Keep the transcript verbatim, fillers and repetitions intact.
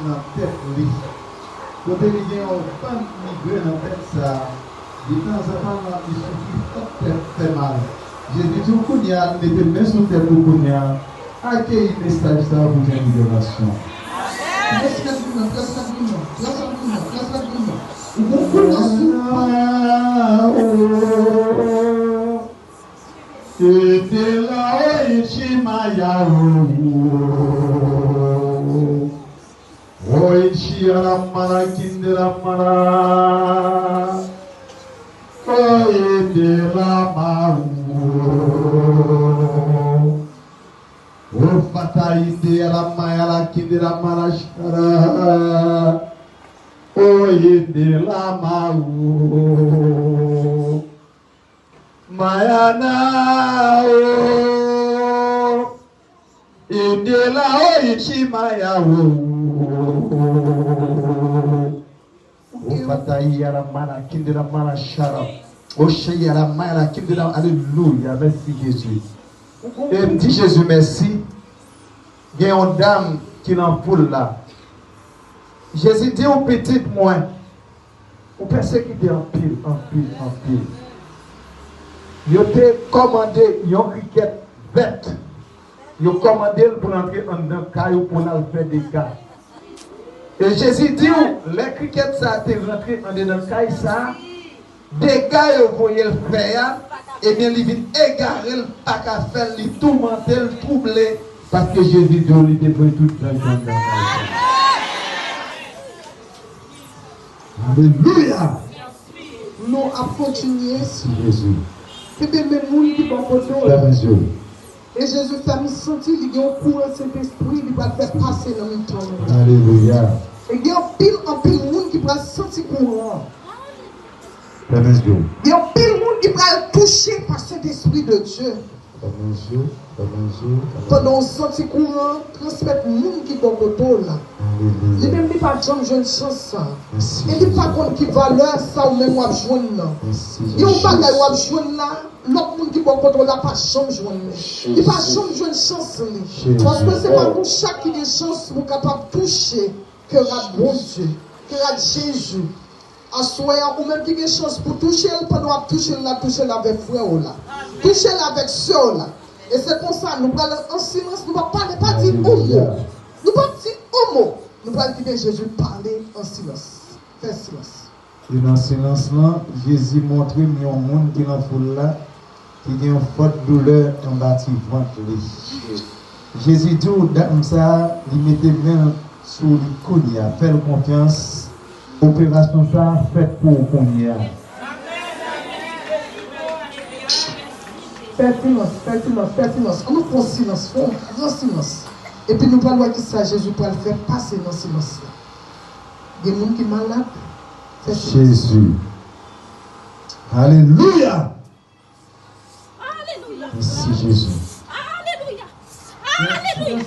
nan tèt li. Kote li gen yon bann migrèn nan tèt sa, detanzantan li soufri fòk tèt fè mal. Jezi di w kounye a, mete men sou tèt ou kounye a, akeyi mesaj sa pou jwenn liberasyon. Trè rapidman, trè rapidman, trè rapidman, trè rapidman. Ou gon koulè sou Ede la o ichi maya o. O ichi aramara kinde ramara. O ede la ma o. O fata ide aramaya la kinde ramara shara. O ede la ma o. Mayana o, ede la o ichi maya o. O fatayi yara mana kinde la mana shara. O shayara mana kinde la, alelouya, mèsi Jezi. E m di Jezi mèsi. Gen yon dam ki nan foul la. Jezi di w, pitit mwen, ou pèsekite anpil, anpil, anpil. Yo te kòmande yon krikèt vèt. Yo kòmande l pou l antre anndan kay ou pou l al fè dega. E Jezi di w, lè krikèt sa a te rantre anndan kay sa a, dega yo voye l fè a, ebyen, li vin egare, l pa ka fè l, li toumante l, twouble, paske Jezi di w li detwi tout zanj anndan kay sa a. Alelouya! Nou ap kontinye. Mèsi, Jezi. Kenbe men moun ki bò kote w la. Fèmen zye w. E Jezi fè m santi li gen yon kouran Sentespri li pral fè pase nan mitan nou. Alelouya. E gen anpil, anpil moun ki pral santi kouran an. Fèmen zye w. Gen anpil moun ki pral touche pa Sentespri de Dye. Fèmen zye w, fèmen zye w, fèmen zye w. Pandan w santi kouran an transmèt moun ki bò kote w la. Alelouya. Li menm li pa t janm jwenn chans sa. Mèsi, Jezi. E li pa konn ki valè sa ou menm w ap jwenn nan. Mèsi, Jezi. Gen yon bagay w ap jwenn la, lòt moun ki bò kote w la pa janm jwenn li. Li pa janm jwenn chans li. Paske se pa nou chak ki gen chans pou kapab touche kè rad Bondye, kè rad Jezi. Aswè a, ou menm ki gen chans pou touche l, pandan w ap touche l la, touche l avèk frè w la. Touche l avèk sè w la. E se konsa, nou pral an silans, nou p ap pale, pa di yon mo. Nou p ap di yon mo. Nou pral kite Jezi pale an silans. Fè silans. E nan silans lan, Jezi montre m yon moun ki nan foul la, ki gen yon fòt doulè anba ti vant li. Jezi di w, dam sa a, li mete men l sou li kounye a. Fè l konfyans. Operasyon sa a fèt pou ou kounye a. Fè silans, fè silans, fè silans. Ann nou fè yon silans, fè yon gran silans. Epi nou pral wè kisa Jezi pral fè pase nan silans la. Gen moun ki malad, fè silans. Jezi. Alelouya! Mèsi, Jezi.